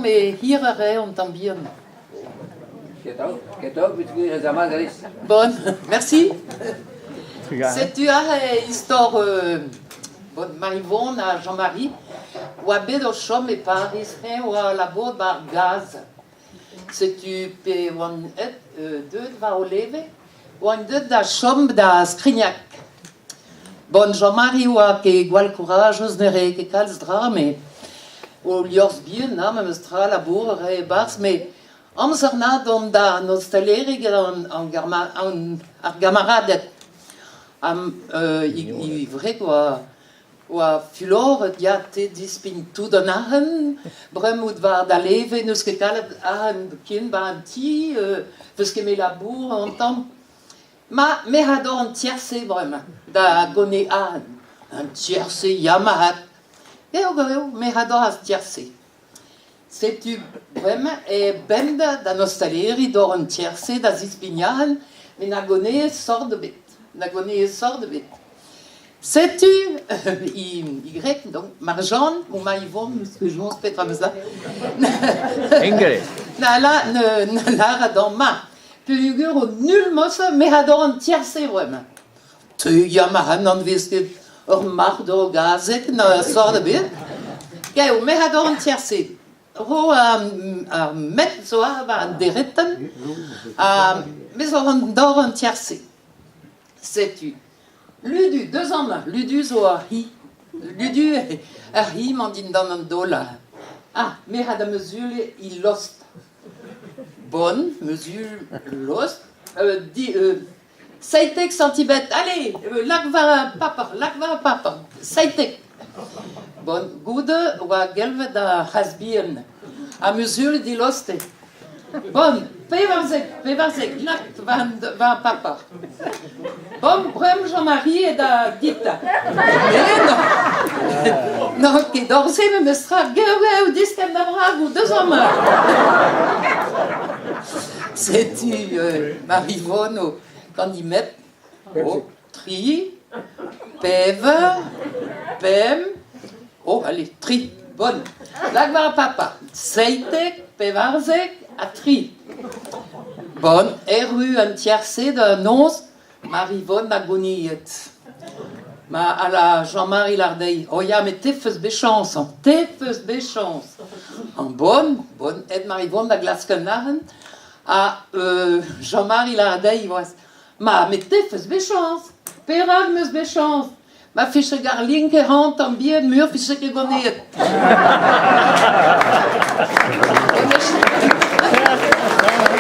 met hir a rae an tamm bihan. Bon, merci. Setu aze istor bon, Marie-Yvonne ha Jean-Marie oa bet o chom e Pariz, eñ oa labour 'ba ar gaz. Setu pe oant aet deuet war o leve, oant deuet da chom da Skrignag. Bon, Jean-Marie oa ket gwall kourajus, ne rae ket kalz dra, met o liorzh bihan, na, memes tra, labour a rae e-barzh, met amzer na dont da an ostaleri get an, an, ar gamaraded. Ha e wreg oa oa fuloret, ya, te dispign tout an arc'hant, bremañ out war da leve, n'eus ket kalet arc'hant ken 'ba an ti, 'peus ket met labour an tamm. Ma, me a dor an tier-se bremañ, da gone ahan. An tier-se, ya marc'had. Eo, eo, me a dor ar tier-se. Setu bremañ e bemdez d'an ostaleri dor an tier-se da zispign ahan, met na gonee sort ebet, na gonee sort ebet. Setu Y, donc Marjan, ou Maïvon, je petra 'meus da. Engel. Na la, na lâret ma. Peogwir o nul morse me ador an tier-se bremañ. Te ya ma n'anvez ket ur marc'h d'ur gazeg na sort ebet. Eo, me ador an tier-se. Ro ar met zo war an deretenn ha me zo an dor an tier-se. Setu. Ludu, deus amañ, Ludu zo ur c'hi. Ludu ur c'hi 'mañ dindan an daol. Ah, me a da mezul he lost. Bon, mezul lost. Di, 17 santimetr, allez, lak war paper, lak war paper, 17. Bon, goude oa gelvet ar c'hazh bihan ha mezul diloste. Bon, 14, 14, lak war, war paper. Bon, bremañ Jean-Marie eo da dit. N'on ket orse memes tra, geo eo diskenn da vragoù, deus amañ. Setu Marie-Yvonne o gant he mep. Oh, tri, pevar, pemp, oh, allez, tri, bon. Lak war papa, 17, 14 ha tri. Bon, erru an tier-se da noz, Marie-Yvonne a goniet. Ma a la Jean-Marie Lardey, oh ya, met te 'feus bet chañs, hañ, te 'feus bet chañs. Hañ, bon, bon, aet Marie-Yvonne da glask un arc'hant, ha Jean-Marie Lardey, oas, Ma, met te 'feus bet chañs. Perak 'm eus bet chañs? Ma fiche garlinker hañ tamm bihan muioc'h 'vije ket ganeet.